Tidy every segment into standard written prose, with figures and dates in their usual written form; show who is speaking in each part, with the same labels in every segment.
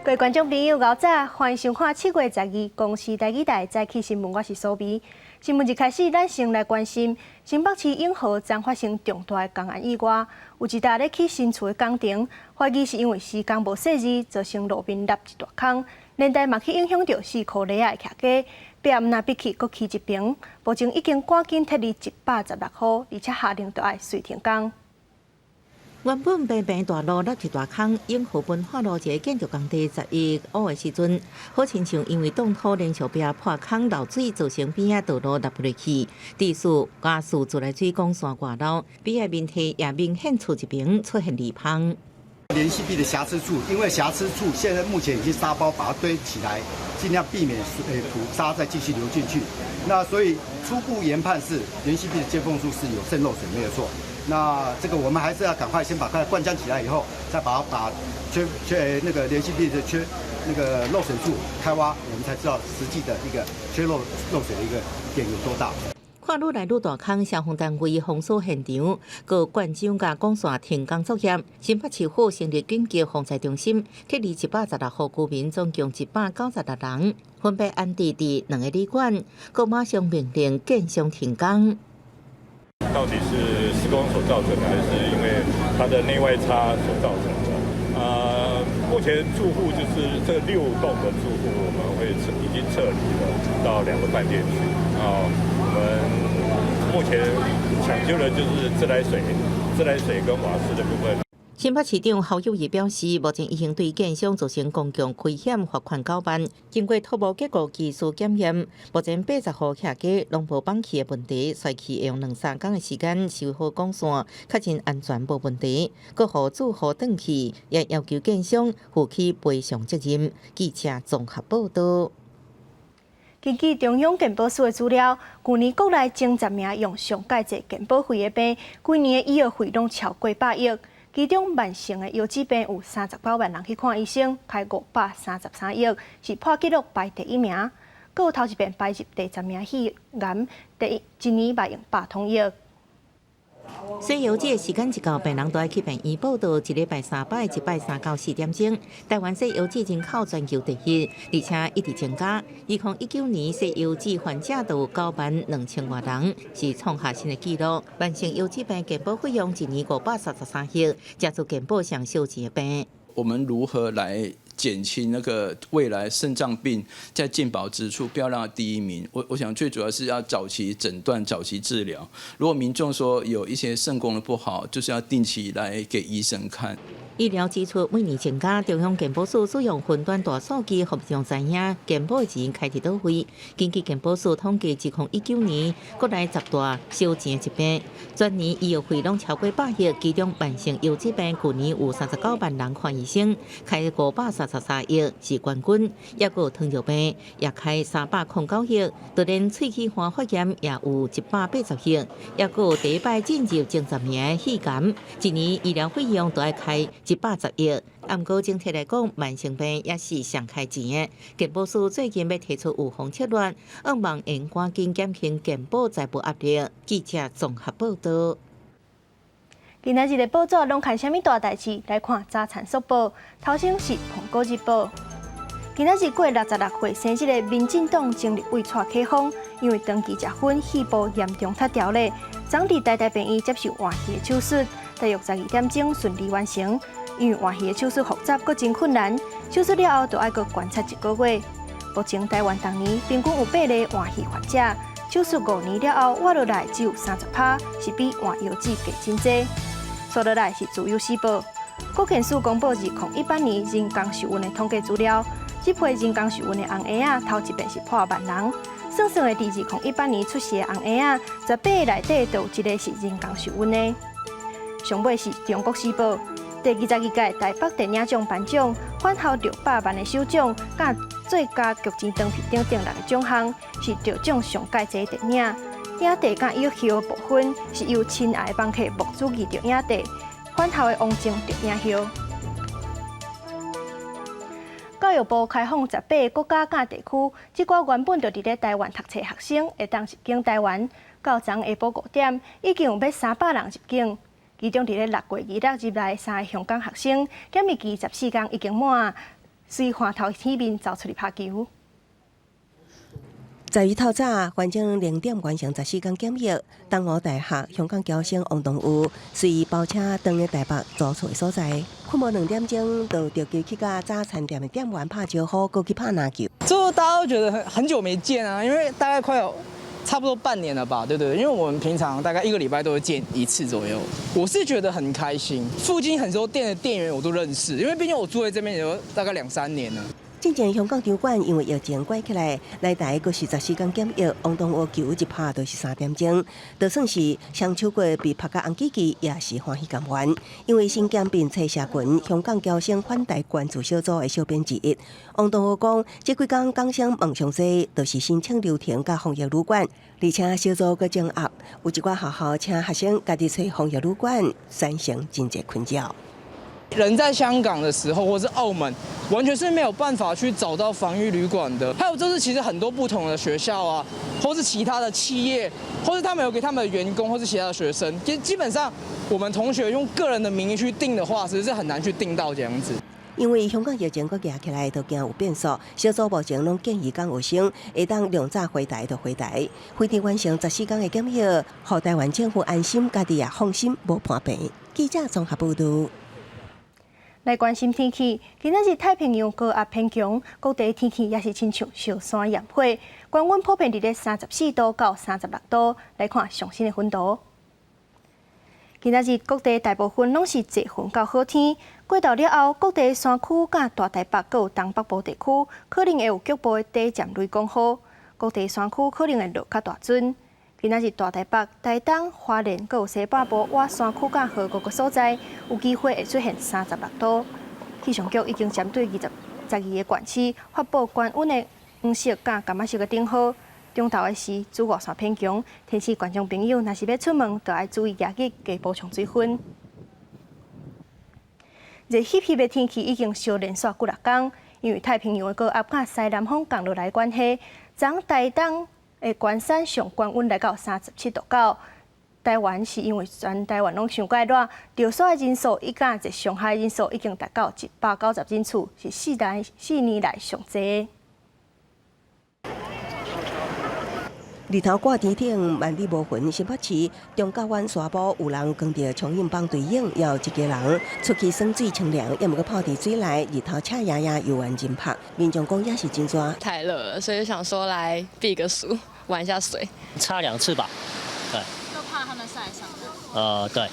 Speaker 1: 各位觀眾朋友，𠢕早，歡迎收看7月12公視台語台早起新聞，我是蘇眉。新聞一開始，咱先來關心新北市永和昨發生重大的工案意外，有一搭咧起新厝的工程，懷疑是因為施工無細緻，造成路面凹一大空，連帶嘛去影響著四箍犁仔的徛家，壁毋但逼去，閣起一爿，目前已經趕緊撤離116戶，而且下令著愛隨停工。
Speaker 2: 原本平平大路凹一大空，永和文化路一个建築工地11號的時陣，好親像因為擋土連續壁破空漏水，造成邊仔道路凹落去，致使瓦斯自來水管線外漏，邊仔面體也明顯厝一爿出現裂縫。
Speaker 3: 連繫壁的瑕疵處，因為瑕疵處現在目前已經沙包把它堆起來，盡量避免土沙再繼續流進去。那所以初步研判是連繫壁的接縫處是有滲漏水，沒有錯。那這個我們還是要趕快先把它灌漿起來以後，再把它把缺缺那個連繫壁的缺那個漏水處開挖，我們才知道實際的一個缺漏漏水的一個點有多大。
Speaker 2: 看愈來愈大空，消防單位封鎖現場，閣灌漿佮管線停工作業。新北市府成立緊急防災中心，撤離116戶居民，總共196人，分別安置佇兩个旅館，閣馬上命令建商停工。
Speaker 4: 到底是施工所造成的，還是因為它的內外差所造成的？目前住戶就是這六棟的住戶，我們會撤，已經撤離了到兩個飯店去。啊，我們目前搶救的就是自來水、自來水跟瓦斯的部分。
Speaker 2: 新北市長侯友宜表示，目前已經對建商造成公共危險罰款9萬。經過土木結構技術檢驗，目前80戶徛家攏無綁去的問題，衰去會用兩三工的時間修好管線，確認安全無問題，閣予住戶轉去，也要求建商負起賠償責任。記者綜合報道。
Speaker 1: 根據中央健保署的資料，舊年國內前10名用上蓋濟健保費的病，規年的醫藥費攏超過100億。其中慢性的腰子病有39萬人去看醫生，開533億，是破紀錄排第一名。閣有頭一遍排入第10名肺癌，第一年嘛用100通億。
Speaker 2: 洗腰子的時間一到，病人都愛去病院報到，一禮拜三擺，一擺3到4點鐘。台灣洗腰子人口全球第一，而且一直增加。2019年洗腰子患者就有9萬2千外人，是創下新的紀錄。慢性腰子病健保費用一年533億，這是健保上燒錢的病。
Speaker 5: 我們如何來減輕那個未來腎臟病在健保支出，不要讓它第一名。我想最主要是要早期診斷、早期治療。如果民眾說有一些腎功能不好，就是要定期來給醫生看。
Speaker 2: 醫療支出每年增加，中央健保署使用雲端大數據，予民眾知影健保的錢開佇佗位。根據健保署統計，2019年國內10大燒錢的疾病，全年醫藥費攏超過百億，其中慢性腰子病舊年有39萬人看醫生，開533億是冠軍。抑閣有糖尿病也開309億，就連喙齒頜發炎也有180億，抑閣有第一擺進入前10名的肺癌，一年醫療費用都愛開110億。毋過整體來講，慢性病也是上開錢的。健保署最近欲提出預防策略，向望會趕緊減輕健保財務壓力。記者綜合報道。
Speaker 1: 今仔日的報紙攏看啥物大代誌？來看早餐速報。頭先是《蘋果日報》。今仔日過66歲生日的民進黨前立委蔡啟峰，因為長期食薰，肺部嚴重脫掉咧，昨佇台大病院接受換肺的手術，大約12點鐘順利完成。因為換肺的手術複雜，閣真困難，手術了後就愛閣觀察一個月。目前台灣逐年平均有八个換肺患者，手術5年了後活落來只有30趴，是比換腰子低真濟。紲落來是自由時報，國健署公布2018年人工受孕的統計資料，這批人工受孕的紅嬰仔頭一遍是破萬人，算算的佇2018年出世的紅嬰仔，18个內底就有一个是人工受孕的。上尾是中國時報。第22屆台北電影獎頒獎，返校600萬的首獎，佮最佳劇情長片等等六个獎項，是得獎上蓋濟電影。影帝佮影后部分是由親愛房客莫子儀得影帝，返校的王靜得影后。教育部開放18個國家佮地區，這寡原本就佇咧台灣讀冊學生會當入境台灣。到昨下晡5點，已經有欲300人入境。其中佇咧6月26入來三个香港學生，檢疫期14工已經滿，隨歡頭喜面走出去拍球。
Speaker 6: 十一透早，完成零點完成14天檢疫，東吳大學香港僑生王東宇隨包車轉去台北租厝的所在，困無2點鐘就著急去佮早餐店的店員拍招呼，閣去拍籃球。
Speaker 7: 就大家都覺得很久沒見啊，因為大概快有差不多半年了吧，對對對，因為我們平常大概一個禮拜都會見一次左右。我是覺得很開心，附近很多店的店員我都認識，因為畢竟我住在這邊有大概兩三年了。
Speaker 6: 進前香港場館因為疫情關起來，來台閣是14天檢疫，王東岳球一拍就是3點鐘，就算是雙手骨被拍甲紅吱吱，也是歡喜甘願。因為身兼鞭策社群香港僑生返台關注小組的小編之一，王東岳講，這幾工港生問上濟，就是申請流程佮防疫旅館，而且小組閣整合，有一寡學校請學生家己揣防疫旅館，產生真濟困擾。
Speaker 7: 人在香港的時候，或是澳門，完全是沒有辦法去找到防疫旅館的。還有就是，其實很多不同的學校啊，或是其他的企業，或是他們有給他們的員工，或是其他的學生，其實基本上我們同學用個人的名義去訂的話，其實是很難去訂到這樣子。
Speaker 6: 因為香港疫情閣嚴起來，都驚有變數。小組目前攏建議港學生會當量早回台就回台，回台完成14天的檢疫，予台灣政府安心，家己也放心，無破病。記者綜合報導。
Speaker 1: 來關心天氣，今仔日太平洋高壓偏強，各地天氣也是親像燒山炎火，高溫普遍佇咧34度到36度。來看上新的雲圖。今仔日各地大部分攏是濟雲到好天，過晝了後，各地山區佮大台北閣有東北部地區可能會有局部的短暫雷公雨，各地山區可能會落較大陣。今仔日大台北、台東、花蓮閣有西半部倚山區佮河谷个所在，有機會會出現36度。氣象局已經針對22個縣市發布高溫的黃色佮柑仔色的警號。中晝的時，紫外線偏強，提醒觀眾朋友，若是欲出門，就愛注意舉日加補充水分。熱翕翕的天氣已經相連續幾若工，因為太平洋的高壓佮西南風降落來關係，昨台東的關山上懸溫來到37.9度。台灣是因為全台灣攏傷蓋熱，著霜的人數以及熱傷害人數已經達到190人次，是4年來上濟。
Speaker 6: 日頭掛天頂，萬里無雲。新北市中港灣沙埔有人扛著充氣板隊影，也有一家人出去耍水沖涼，也毋過泡佇水內，日頭赤炎炎，猶原真曝。民眾講也是真熱，
Speaker 8: 太熱了，所以想說來避個暑，玩一下水。
Speaker 9: 擦兩次吧，對。
Speaker 10: 就怕他們曬傷。
Speaker 9: 對。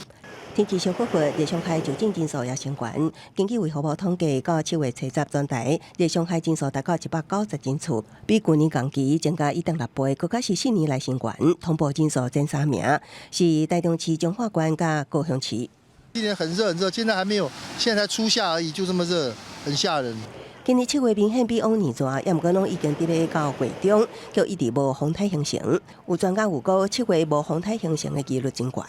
Speaker 6: 天氣燒火火，熱傷害就診人數也升懸。根據衛福部統計，到7月70全台熱傷害人數達到190人次，比舊年同期增加1.6倍，閣較是4年來新懸。通報人數前三名是台中市、彰化縣佮高雄市。
Speaker 11: 今年很熱很熱，現在還沒有，現在才初夏而已，就這麼熱，很嚇人。
Speaker 6: 今年7月明顯比往年熱，也毋過攏已經佇咧到月中，卻一直無風颱形成。有專家預估，7月無風颱形成的幾率真懸。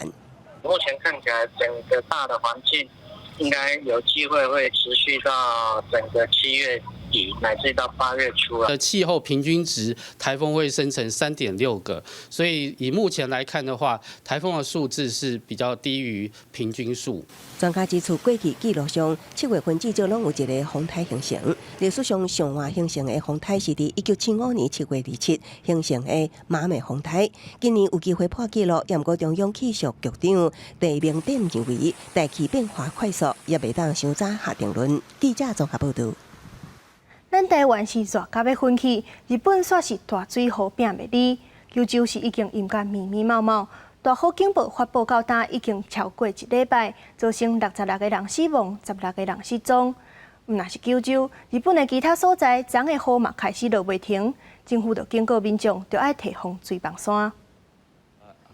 Speaker 12: 目前看起來，整個大的環境應該有機會會持續到整個7月底乃至到8月初
Speaker 13: 的氣候平均值，颱風會生成3.6個，所以以目前來看的話，颱風的數字是比較低於平均數。
Speaker 6: 專家指出，過去記錄上7月份至少攏有一个風颱形成。歷史上上晚形成的風颱是佇1975年7月27形成的馬美風颱。今年有機會破紀錄，也毋過中央氣象局長鄭明典認為，大氣變化快速，也袂當傷早下定論。記者綜合報導。
Speaker 1: 咱台灣是熱甲欲昏去，日本煞是大水雨摒袂離，九州是已經淹甲密密茂茂。大雨警報發布到今已經超過一禮拜，造成66個人死亡，16個人失蹤。毋但是九州，日本的其他所在，昨的雨嘛開始落袂停，政府就警告民眾，著愛提防水崩山。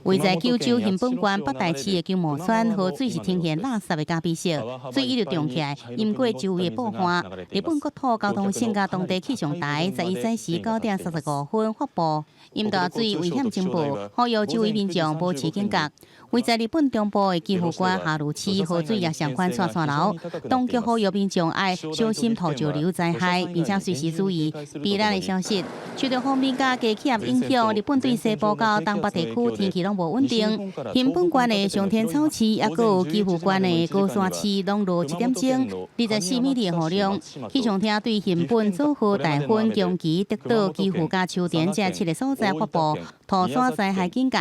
Speaker 2: 位在九州熊本縣北大市的久茂川，河水是呈現垃圾的咖啡色，水一直漲起來，淹過周圍的布岸。日本國土交通省佮當地氣象台十一早時9點35分發布淹大水危險警報，呼籲周圍民眾保持警覺。位在日本中部的岐阜縣下呂市，河水也相款掣掣流，當局呼籲民眾愛小心土石流災害，並且隨時注意避難的消息。受到鋒面佮低氣壓影響，日本對西部到東北地區天氣攏攏無穩定。熊本縣的上天草市，抑閣有岐阜縣的高山市，攏落一點鐘24米的雨量。氣象廳對熊本、佐賀、大分、長崎、德島、岐阜佮秋田這七个所在發布土山災害警戒。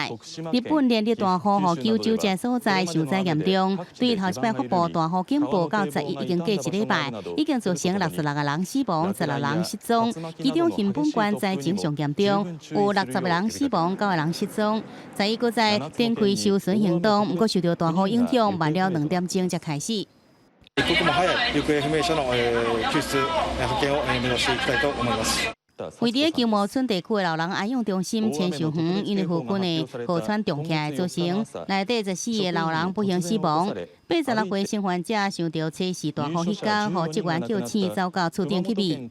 Speaker 2: 日本連日大雨，予九州這所在受災嚴重。對頭一擺發布大雨警報到11已經過一禮拜，已經造成66個人死亡，16人失蹤。其中熊本縣災情上嚴重，有60個人死亡，九個人失蹤。11閣再展開搜尋行動，毋過受著大雨影響，慢了2點鐘才開始。
Speaker 14: 一刻も早い行方不明者の救出、発見を目指していきたいと思います。
Speaker 2: 位佇球磨村地區的老人安養中心千壽園，因為附近的河川漲起來，造成內底14個老人不幸死亡。86歲生還者想著初四大雨彼工，予職員叫醒走到厝頂去覕。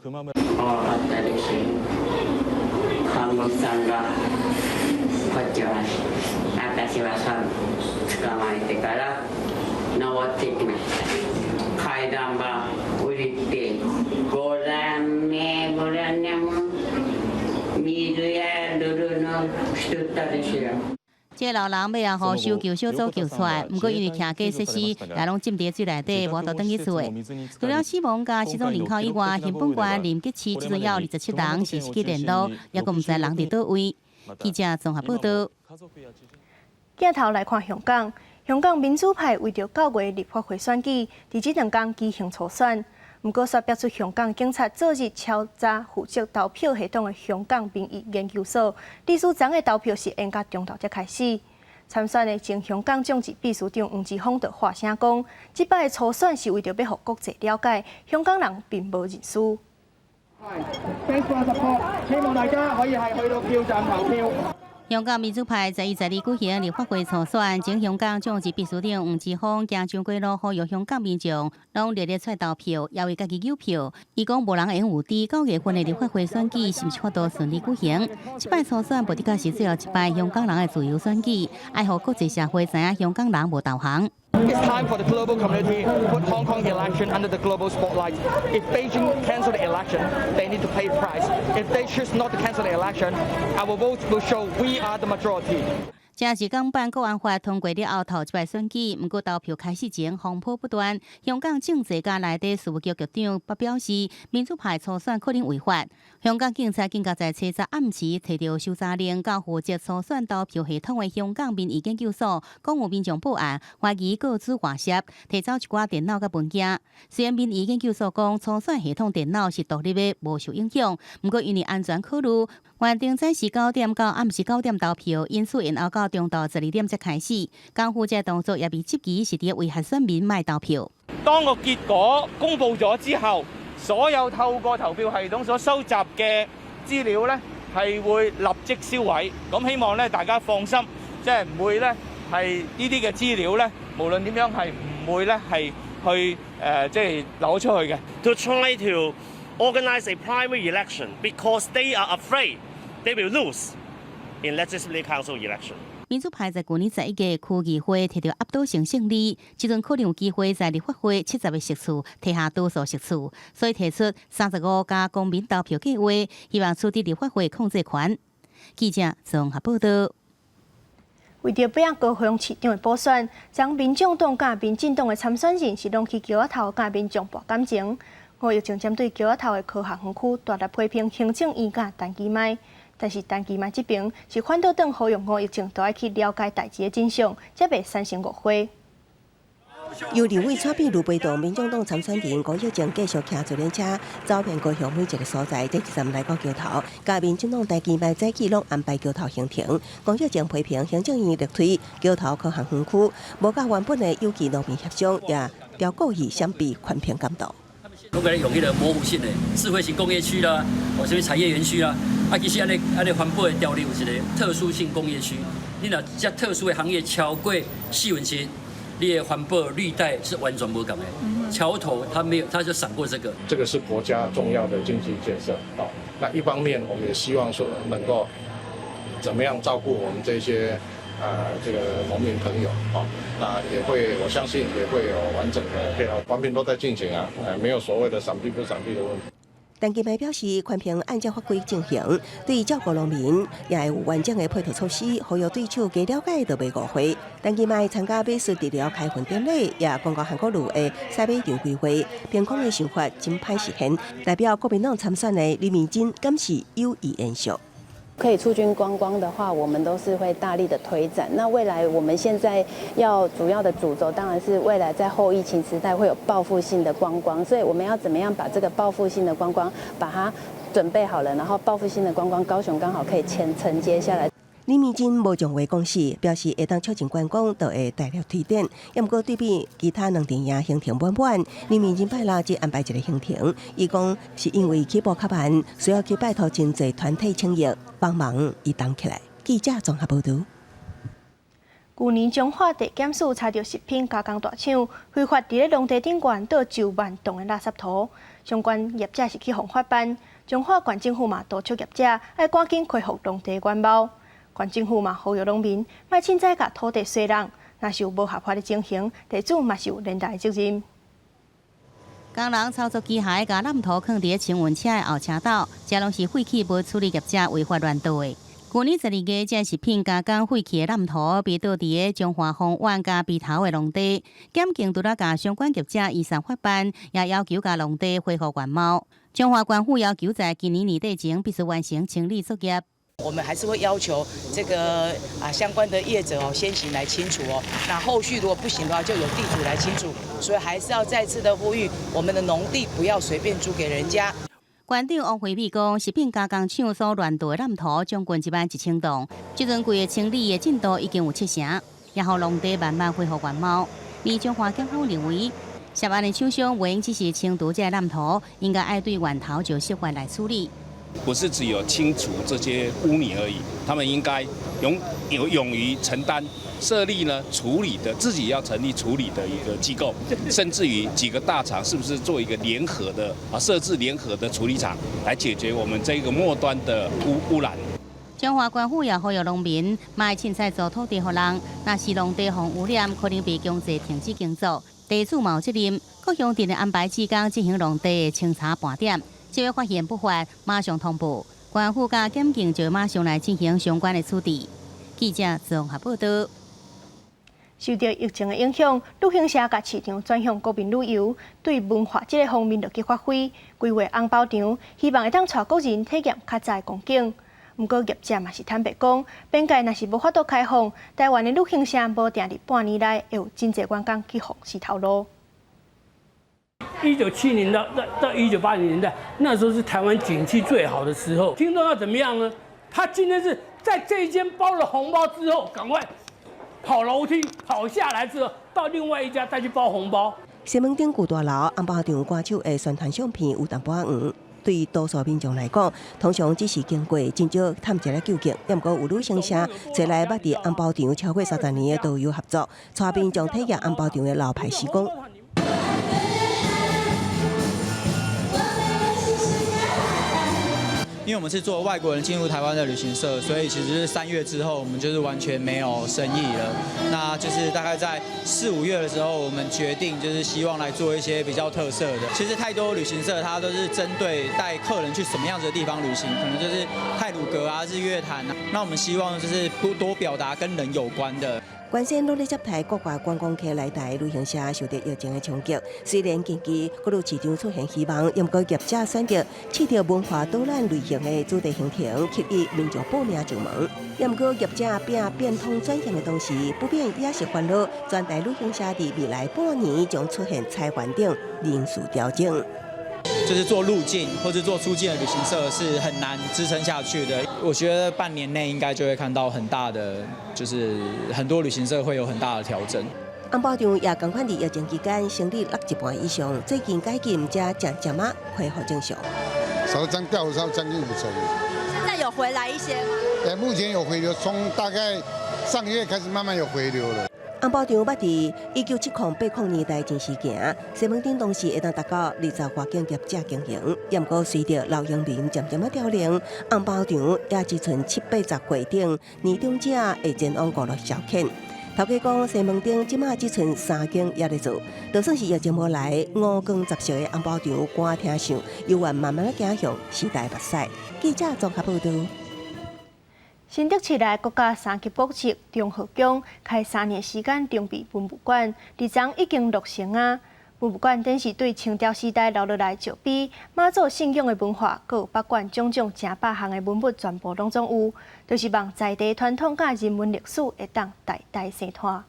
Speaker 15: 看護師さんがこっちは私はさ捕まえてから登ってきました。階段ば降りて5段目ぐらいにも水や泥のしとったですよ。
Speaker 2: 這个老人尾仔予搜救小組救出來，毋過因為徛架設施也攏浸佇水內底，無法度轉去厝。除了死亡佮失蹤人口以外，熊本縣林吉市這陣猶有27人是失去聯絡，猶閣毋知人佇佗位。記者綜合報道。
Speaker 1: 鏡頭來看香港，香港民主派為著9月立法會選舉，佇這兩工舉行初選。毋過，煞爆出香港警察昨日抄查負責投票系統的香港民意研究所，理事長的投票是延到中晝才開始。參選的前香港眾志秘書長黃之鋒就發聲講，這擺的初選是為著欲予國際了解，香港人並無認輸。
Speaker 16: 希望大家可以係去到票站投票。
Speaker 2: 香港民主派11、12舉行立法會初選，前香港眾志秘書長黃之鋒行將軍路，呼籲香港民眾攏熱烈出來投票，也為家己搝票。伊講無人會用有知9月份的立法會選舉是毋是法度順利舉行？這擺初選無的確是最後一擺香港人的自由選舉，愛予國際社會知影香港人無投降。
Speaker 16: It's time for the global community to put Hong Kong election under the global spotlight. If Beijing cancel the election, they need to pay the price. If they choose not to cancel the election, our vote will show we are the majority.
Speaker 2: 這是港版國安法通過了後頭一擺選舉，毋過投票開始前風波不斷。香港政制及內地事務局局長表示，民主派初選可能違法。香港警察緊接在初十暗時提著搜查令，到負責初選投票系統的香港民意研究所，講有民眾報案，懷疑個資外洩，提走一寡電腦佮文件。雖然民意研究所講初選系統電腦是獨立的，無受影響，毋過因為安全考慮，原定早時9點到暗時9點投票，因此延後到中晝12點才開始。港府這動作也被質疑是佇威嚇選民莫投票。
Speaker 16: 當個結果公布咗之後，所有透過投票系統所收集嘅資料呢，係會立即銷毀。咁希望咧大家放心，即係唔會咧係呢啲嘅資料咧，無論點樣係唔會咧係去即係攞出去嘅。
Speaker 17: To try to organize a primary election because they are afraid they will lose in Legislative Council election.
Speaker 2: 民主派在舊年11月區議會摕著壓倒性勝利，這陣可能有機會在立法會70個席次提下多數席次，所以提出35加公民投票計劃，希望取得立法會控制權。記者綜合報道。
Speaker 1: 為著欲高雄市長的補選，將民眾黨佮民進黨的參選人是攏去橋仔頭佮民眾搏感情。吳益政針對橋仔頭的科學園區大力批評行政院佮陳其邁。但是陳其邁這邊是反倒轉呼籲吳益政都愛去了解代誌的真相，才袂產生誤會。
Speaker 6: 由立委蔡壁如陪同民眾黨參選人吳益政繼續騎自行車走遍高雄每一個所在，這一站來到橋頭，佮民進黨陳其邁早起攏安排橋頭行程。吳益政批評行政院力推橋頭科學園區，無佮原本的有機農民協商，也刁故意閃避環評監督。
Speaker 18: 攏共用彼个模糊性的智慧型工業區啦，或啥物產業園區啦，啊，其實按呢按呢環保的條例有一個特殊性工業區，你若這特殊的行業超過四分之一，你的環保綠帶是完全無仝的。橋頭它沒有，它就閃過這個。
Speaker 19: 這個是國家重要的經濟建設啊。那一方面，我們也希望說能夠怎麼樣照顧我們這些這個農民朋友啊，那也會我相信也會有完整的配套，環評都在進行啊，沒有所謂的閃避不閃避的問題。
Speaker 6: 陳其邁表示，寬頻按照法規進行，對照顧農民也會有完整的配套措施，呼籲對手加了解就袂誤會。陳其邁參加馬術治療開訓典禮，也講到韓國瑜的賽馬場規劃，憑空的想法真歹實現。代表國民黨參選的李明珍，敢是有意延續。
Speaker 20: 可以促進觀光的話，我們都是會大力的推展。那未來我們現在要主要的主軸，當然是未來在後疫情時代會有報復性的觀光，所以我們要怎麼樣把這個報復性的觀光把它準備好了，然後報復性的觀光，高雄剛好可以承承接下來。
Speaker 6: 李明珍無將話講死，表示會當促進觀光，就會大力推展。也毋過對比其他兩陣營行程滿滿，李明珍拜六只安排一個行程。伊講是因為起步較慢，需要去拜託真濟團體企業幫忙伊動起來。記者綜合報導。
Speaker 1: 舊年彰化地檢署查著食品加工大廠非法佇咧農地頂懸倒上萬噸的垃圾塗，相關業者是去予罰辦。彰化縣政府嘛督促業者愛趕緊恢復農地原貌。縣政府嘛呼籲農民莫凊彩共土地洗人，若是有無合法的情形，地主嘛是有連帶責任。
Speaker 2: 工人操作機械共垃土囥佇清運車的後車斗，這攏是廢棄無處理業者違法亂倒的。舊年12月，這食品加工廢棄的垃土被倒佇咧彰化豐原佮埤頭的農地，檢警除了共相關業者移送法辦，也要求共農地恢復原貌。彰化縣府要求在今年年底前必須完成清理作業。
Speaker 21: 我們還是會要求這個相關的業者哦先行來清除哦，那後續如果不行的話，就由地主來清除。所以還是要再次的呼籲，我們的農地不要隨便租給人家。
Speaker 2: 縣長王惠美講，食品加工廠所亂倒的垃土將近11,000噸，這陣規个清理的進度已經有七成，也予農地慢慢恢復原貌。而彰化檢方認為，涉案的廠商袂用只是清除這个垃土，應該愛對源頭就釋法來處理。
Speaker 22: 不是只有清除這些污泥而已，他們應該勇於承擔設立呢處理的，自己要成立處理的一個機構，甚至於幾個大廠是不是做一個聯合的設置聯合的處理廠來解決我們這個末端的污染。
Speaker 2: 彰化縣府也呼籲農民，莫凊彩租土地予人，若是農地予污染，可能被強制停止耕作，地主嘛有責任。各鄉鎮會安排志工進行農地的清查盤點。只要發現不法，馬上通報，縣府佮檢警就馬上來進行相關的處置。記者綜合報道。
Speaker 1: 受著疫情的影響，旅行社共市場轉向國民旅遊，對文化這个方面落去發揮，規劃紅包場，希望會當帶國人體驗較早的光景。毋過業者嘛是坦白講，邊界若是無法度開放，台灣的旅行社無定佇半年內會有真濟員工去予死頭路。
Speaker 23: 1970到1980年代，那時候是台灣景氣最好的時候。聽眾要怎麼樣呢？他今天是在這一間包了紅包之後，趕快跑樓梯跑下來之後，到另外一家再去包紅包。
Speaker 6: 西門町舊大樓紅包場歌手的宣傳相片有淡薄仔黃，對多數民眾來講，通常只是經過，真少探一下究竟。毋過有旅行社找來捌佇紅包場超過30年的導遊合作，帶民眾體驗紅包場的老派時光。
Speaker 24: 因為我們是做外國人進入台灣的旅行社，所以其實是3月之後，我們就是完全沒有生意了。那就是大概在四五月的時候，我們決定就是希望來做一些比較特色的。其實太多旅行社，它都是針對帶客人去什麼樣子的地方旅行，可能就是太魯閣啊、日月潭啊。那我們希望就是多多表達跟人有關的。
Speaker 6: 關心努力接待國外觀光客來台旅行社受著疫情的衝擊，雖然近期各路市場出現希望，毋過業者選擇試著文化導覽類型的主題行程，吸引民眾報名上門。毋過業者變變通轉型的同時，不免也是煩惱，全台旅行社佇未來半年將出現裁員等人事調整。
Speaker 24: 就是做入境或者做出境的旅行社是很難支撐下去的。我覺得半年內應該就會看到很大的，就是很多旅行社會有很大的調整。
Speaker 6: 紅包場也仝款佇疫情期間，生意落一半以上，最近改進才漸漸仔恢復正常。
Speaker 25: 少將掉少將近五成。
Speaker 10: 現在有回來一些嗎？
Speaker 25: 對，目前有回流，從大概上個月開始慢慢有回流了。
Speaker 6: 紅包場捌佇1970、80年代真時行，西門町當時會當達到20外間業者經營，毋過隨著老移民漸漸仔凋零，紅包場也只剩七八十歲等年長者會前往娛樂消遣。頭家講西門町這馬只賰三間猶咧做，就算是疫情無來，五光十色的紅包場歌廳秀，猶原慢慢仔走向時代目屎。記者綜合報導。
Speaker 1: 新竹市內國家三級古蹟中和宮開3年時間重備文物館，佇昨已經落成啊！文物館展示對清朝時代留落來石碑、媽祖信仰的文化，閣有北館種種成百項的文物，全部攏總有，就是望在地傳統佮人文歷史會當代代承傳。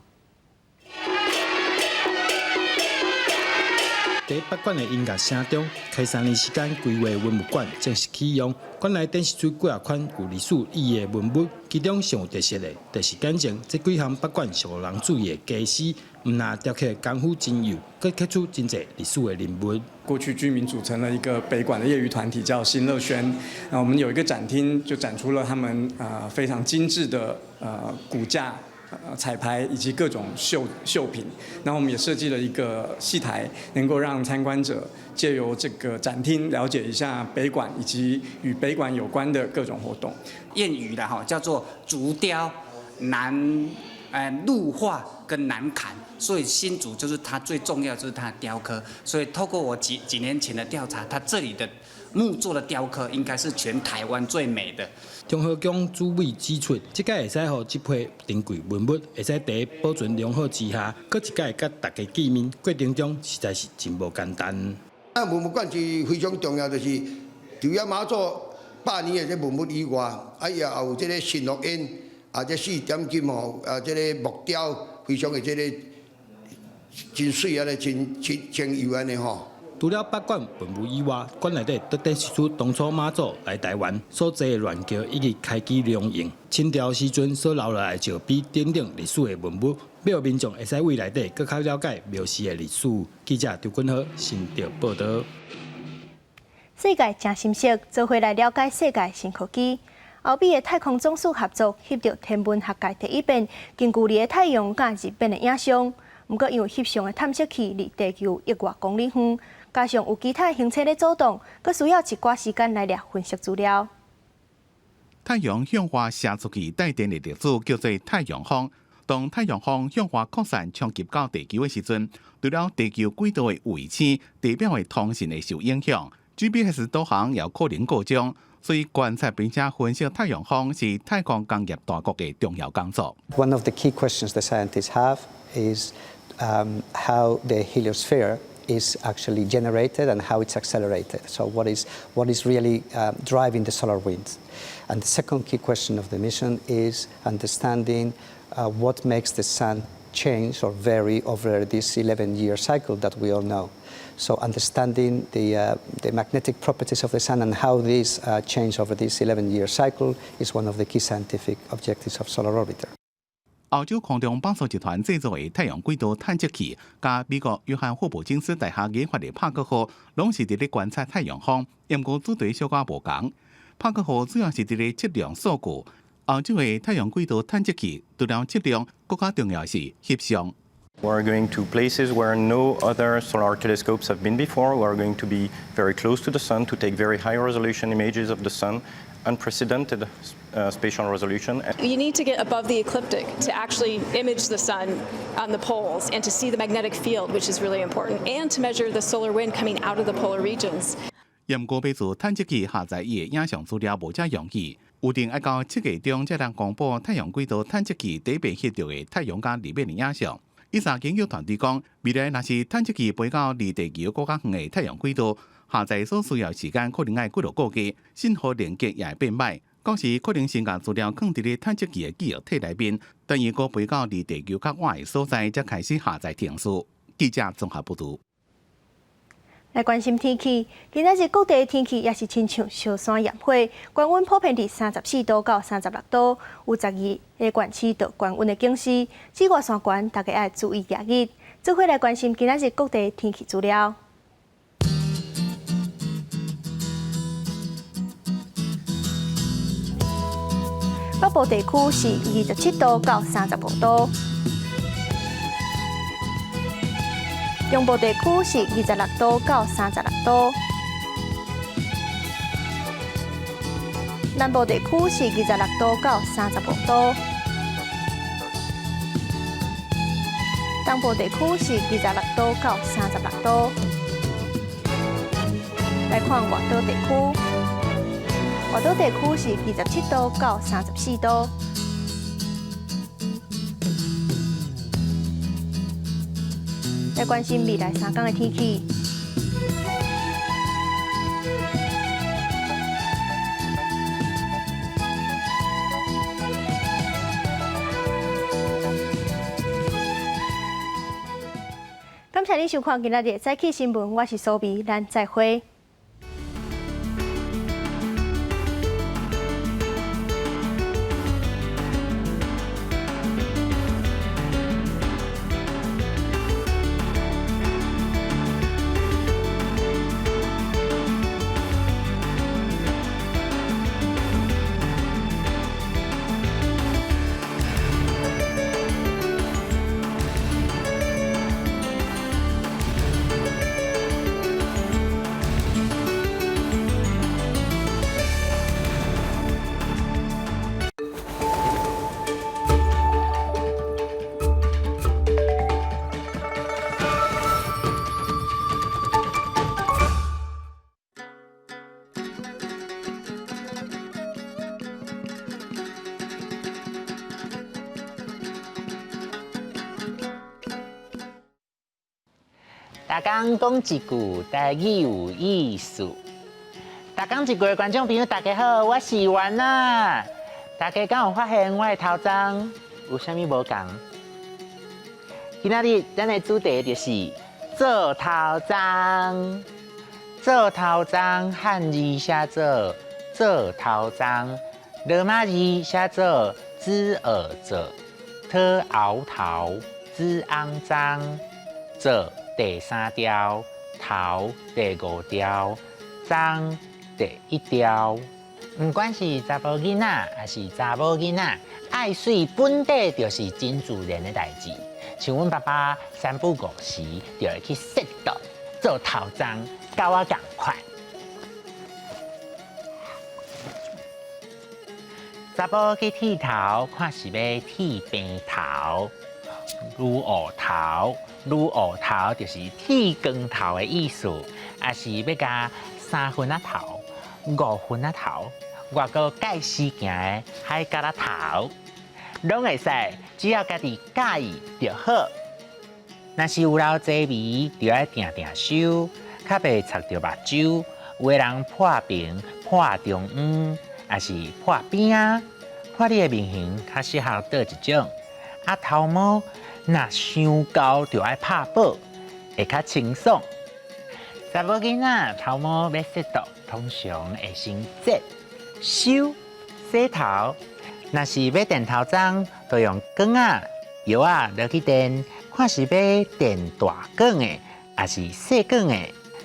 Speaker 3: 佇北館的音樂聲中，開3年時間規劃文物館正式啟用。館內展示出幾仔款有歷史意義的文物，其中上有特色的，就是眼前這幾項北館上予人注意的家私，毋但雕刻功夫真幼，閣刻出真濟歷史的人物。
Speaker 4: 過去居民組成了一個北館的業餘團體，叫新樂軒。那我們有一個展廳，就展出了他們非常精緻的骨架、彩排以及各種繡繡品，然後我們也設計了一個戲台，能夠讓參觀者借由這個展廳了解一下北館以及與北館有關的各種活動。
Speaker 5: 諺語啦，吼，叫做竹雕難，入畫跟難砍，所以新竹就是它最重要就是它的雕刻。所以透過我幾幾年前的調查，它這裡的木作的雕刻應該是全台灣最美的。
Speaker 3: 中和宮主委指出，這擺會使予這批珍貴文物會使佇保存良好之下，閣一擺佮大家見面，過程中實在是真無簡單。
Speaker 7: 啊，文物館是非常重要，就是除了媽祖百年的這文物以外，啊，也有這個神樂煙，啊，這四點金吼，啊，這個木雕非常的這個真媠按呢，真真真幼按呢吼。
Speaker 3: 除了北館文物以外，館內底閣展示出當初媽祖來台灣所坐的鸞轎以及開機龍應、清朝時陣所留落來的石碑等等歷史的文物，欲予民眾會使對內底閣較了解廟寺的歷史。記者張君豪新竹報導。
Speaker 1: 世界誠心色，做伙來了解世界新科技。歐美的太空總署合作翕著天文學界第一遍近距離的太陽佮日冕的影像。毋過因為翕相的探測器離地球億外公里遠，加上有其他行星咧阻擋，閣需要一寡時間來掠分析資料。
Speaker 8: 太陽向外射出去帶電的粒子叫做太陽風。當太陽風向外擴散衝擊到地球的時陣，除了地球軌道的衛星、地表的通訊會受影響，GPS 導航也可能故障。所以觀測並且分析太陽風是太空工業大國的重要工作。
Speaker 26: One of the key questions the scientists have is how the heliosphere is actually generated and how it's accelerated. So what is really driving the solar winds? And the second key question of the mission is understanding what makes the sun change or vary over this 11-year cycle that we all know. So understanding the magnetic properties of the sun and how these change over this 11-year cycle is one of the key scientific objectives of Solar Orbiter.
Speaker 8: 歐洲空中放送集團製作的太陽軌道探測器，佮美國約翰霍普金斯大學研發的帕克號，攏是佇咧觀察太陽風，毋過主題小可無仝。帕克號主要是佇咧測量數據，歐洲的太陽軌道探測器除了測量，閣較重要是翕相。
Speaker 27: We are going to places where no other solar telescopes have been before. We are going to be very close to the sun to take very high resolution images of the sun, unprecedented spatial resolution.
Speaker 28: You need to get above the ecliptic to actually image the sun on the poles and to see the magnetic field, which is really important, and to measure the solar wind coming out of the polar regions.
Speaker 8: 毋過欲自探測器下載伊的影像資料無遮容易，預定愛到7月中才能公布太陽軌道探測器第一遍翕著的太陽佮日冕的影像。以上研究團隊講，未來若是探測器飛到離地球閣較遠的太陽軌道，下載所需要時間可能愛幾落個月，信號連結也會變䆀。到時可能先共資料囥佇咧探測器的記憶體內面，等伊閣飛到離地球較倚的所在，才開始下載程序。記者綜合報導。
Speaker 1: 來關心天氣，今仔日各地的天氣也是親像燒山炎火，高溫普遍佇34度到36度，有12个縣市著高溫的警示，紫外線懸，大家愛注意遮日。做伙來關心今仔日各地天氣資料。北部地區是27度到35度。中部地區是26度到36度，南部地區是26度到35度。東部地區是26度到36度。來看外島地區，外島地區是27度到34度。來關心未來三天的天氣。感謝你收看今仔日的早起新聞，我是蘇美，咱再會。
Speaker 9: 逐工講一句台語有意思。逐工一句的觀眾朋友，大家好，我是丸仔。大家敢有發現我的頭鬃有啥物無仝？今仔日咱的主題就是做頭鬃。做頭鬃漢字寫做做頭鬃，羅馬字寫做茲爾做，特熬頭，茲昂髒，做。第三調，頭第五調，鬃第一調。毋管是查埔囡仔，抑是查某囡仔，愛媠本底就是真自然的代誌。像阮爸爸三不五時就會去洗頭、做頭鬃，佮我仝款。查埔去剃頭，看是欲剃平頭、擼烏頭。擼烏頭就是剃光頭的意思，抑是欲共三分仔頭、五分仔頭，外閣蓋絲行的海蛤仔頭，攏會使，只要家己佮意就好。若是有留濟眉，就愛定定修，較袂插著目睭。有的人破平、破中央，抑是破邊仔，看你的面型較適合佗一種。啊，頭毛若傷厚就愛拍薄，會較清爽。查某囡仔頭毛欲洗脫，通常會先剪、修、洗頭。若是欲電頭鬃，就用捲仔、藥仔落去電，看是欲電大捲的，抑是細捲的；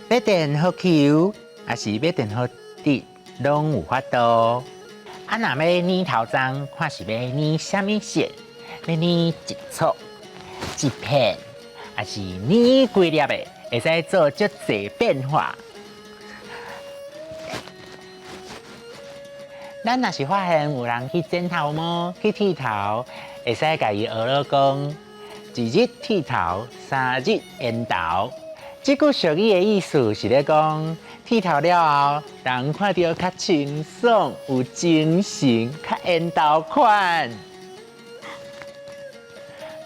Speaker 9: 欲電予虯，抑是欲電予直，攏有法度。啊，若欲染頭鬃，看是欲染啥物色，欲染一撮、一片，抑是染規粒的，會使做足濟變化。咱若是發現有人去剪頭毛、去剃頭，會使共伊學囉講：一日剃頭，三日緣投。這句俗語的意思是咧講，剃頭了後，人看著較清爽、有精神、較緣投款。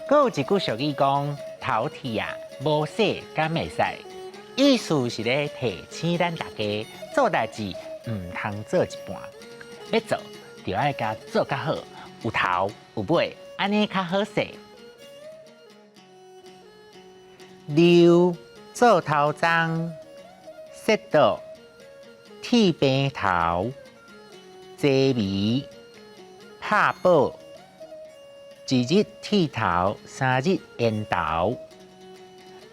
Speaker 9: 閣有一句俗語講：頭剃啊，無洗敢會使？意思是咧提醒咱大家做代誌毋通做一半，欲做就愛共做較好，有頭有尾，按呢較好勢。溜做頭鬃，洗脫，剃平頭，濟眉，拍薄，一日剃頭，三日緣投。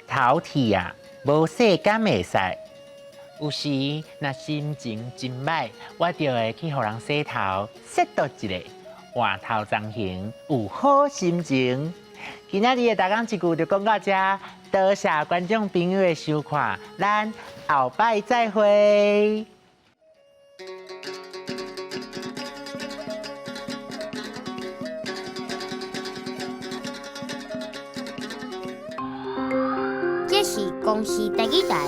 Speaker 9: 頭剃啊，無洗敢會使？有時若心情真䆀，我就會去予人洗頭，洗脫一下，換頭鬃型，有好心情。今仔日的逐工一句就講到這，多謝觀眾朋友的收看，咱後擺再會。
Speaker 11: 公視台語台，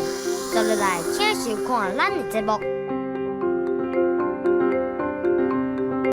Speaker 11: 接落來請收看咱的節目。